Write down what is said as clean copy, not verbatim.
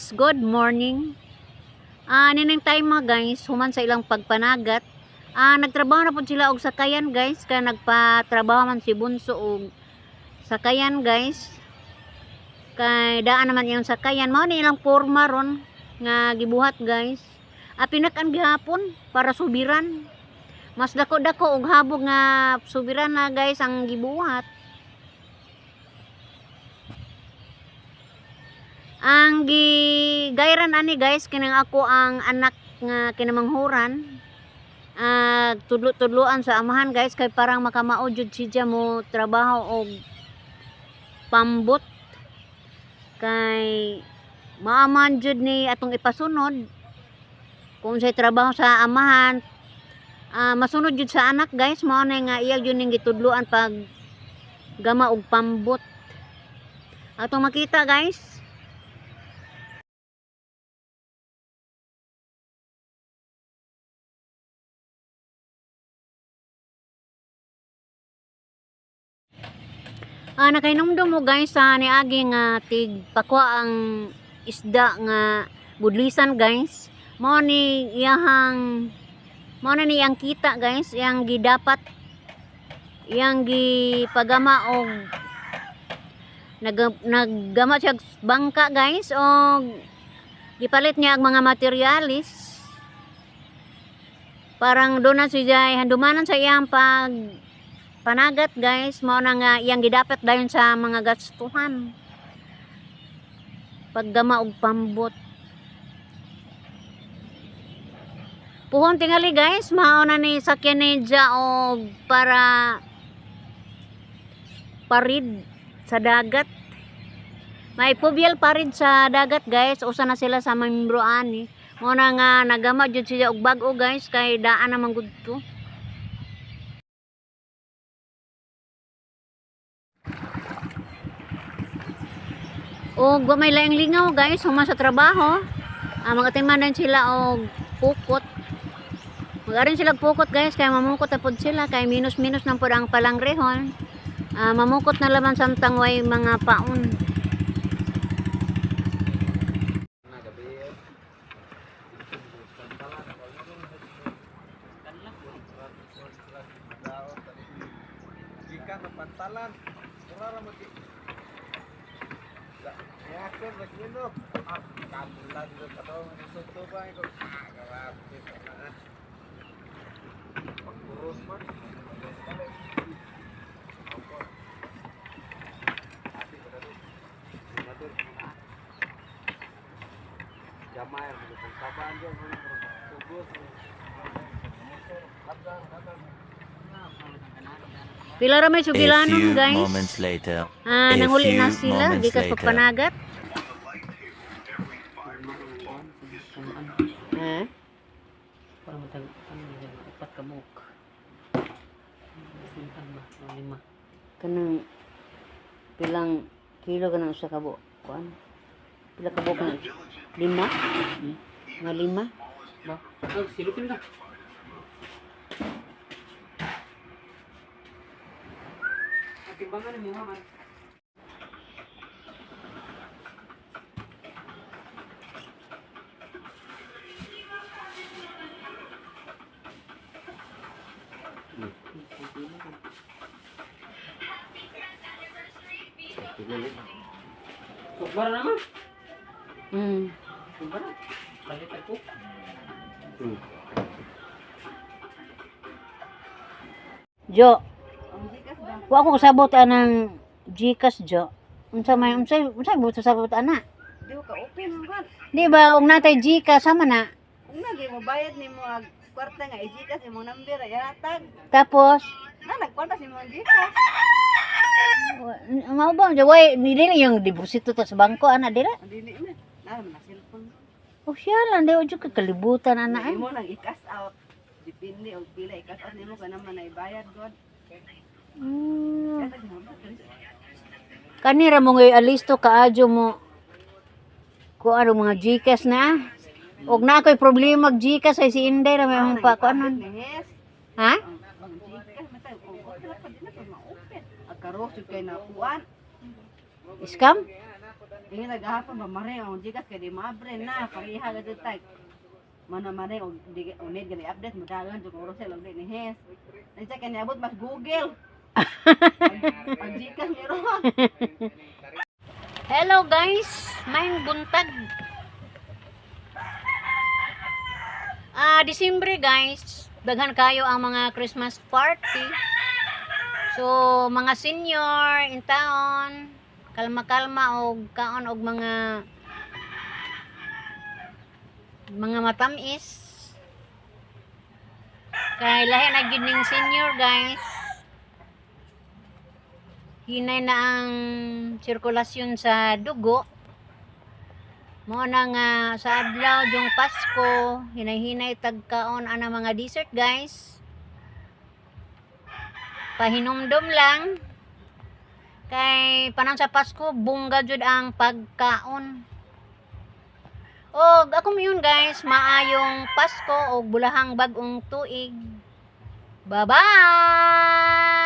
Guys, good morning. Nining time mga guys, human sa ilang pagpanagat. Nagtrabaho na pud sila og sakayan, guys, kaya nagpatrabaho man si Bunso og sakayan, guys. Kay daan naman iyang sakayan, mao ni ilang porma ron nga gibuhat, guys. Pinak-an gihapon para subiran. Mas dako-dako og habog nga subiran na, guys, ang gibuhat. Ang gigayran ani, guys, kining ako ang anak nga kinamanghuran. Tudlo-tudloan sa amahan, guys, kay parang makamao jud siya mo trabaho og pambot kay maaman jud ni atong ipasunod kung say trabaho sa amahan, masunod jud sa anak, guys. Mao na nga iya jud ning gitudloan pag gama og pambot atong makita, guys. Nakahinumdum mo, guys, sa niagi nga tig pakwa ang isda nga budlisan, guys. Mao na ni iyang kita, guys, iyang gidapat iyang gipagama og naggama siya og bangka, guys, og gipalit niya ang mga materialis. Parang doon na siya handumanan sa iyang pag panagat, guys. Mao na nga iyang gidapat dayon sa mga gastuhan paggama og pambot. Puhon tingali, guys, mao na ni sakyan ni Ja og para parid sa dagat. May pubyal parid sa dagat, guys. Usa na sila sa membro ani. Mao na nga nagama jud siya og bag-o, guys, kay daan naman gud to. Og wa may laing lingaw, guys, human sa trabaho. Magatiman din sila og pukot. Magarin sila og pukot, guys, kay mamukot na pod sila kay minus-minus nang pod ang palangrehon. Mamukot na laman samtang way mga paon. Gikan ng pantalan. Mura ra man. Yakin nagminok. Ah, kanlan ra ka daw ng ba ko. Ah, grabe ka na. Pagkuros man. Opo. Ati ko dali. Natur. Jamay mo kung sabaan diyan tubos. Kadang kadang. Pila ra may A sugilanon, few guys. Moments later. A Nanguli na few sila moments gikas later. pagpanagat. Ha? Para matag ano yun, upat ka buok. Sintang ba? O, lima. Kanang pilang kilo kanang usa ka buok? Kuan? Pila ka buok kanang lima? Nga lima? Ba? Oh, silupin ka. Timbangan mo man. Sobra naman. Sobra. Palit ako. Jo. Wa ko kasabot anang GCash, Jo. Unsa may unsa buot sa sabot ana? Di ko ka open man. Di ba og natay GCash sama na? Kung nagi mo bayad nimo ag kwarta nga i-GCash imong number ay hatag. Tapos Na nagkwarta si imong GCash. Mao ba jo way dili yung deposito ta sa bangko ana dira? Dili man. Na man na cellphone. Oh siya lang di jud ka kalibutan ana eh. Imo nang i-cash out. Depende og pila i-cash out nimo kana man ay bayad god. Kaya mo Kanira mo ngay alisto kaadyo mo ko ano mga GCash na. Og na ako'y problema og GCash ay si Inday ra may among pa ko anon. Yes. Ha? Ang GCash matay og okay ra pa di na pa ma-open. Ag karos jud kay nakuan. Scam? Ingon naghapon ba mare ang GCash kay di maabre na pareha gud tag. Mana mare og di unid gani update mo dagan jud oras og di ni Hes. Nandiyan kay niabot mas Google. Ang GCash ni ron. Hello guys, maayong buntag. Disyembre guys, daghan kayo ang mga Christmas party. So, mga senior in town, kalma-kalma og kaon og mga matamis. Kay lahi na gyud ning senior, guys. Hinay na ang sirkulasyon sa dugo. Mao na nga sa adlaw yung Pasko, hinay-hinay tagkaon ana mga dessert, guys. Pahinumdum lang kay panahon sa Pasko bungga jud ang pagkaon. Og ako yun guys, maayong Pasko og bulahang bag-ong tuig. Bye-bye!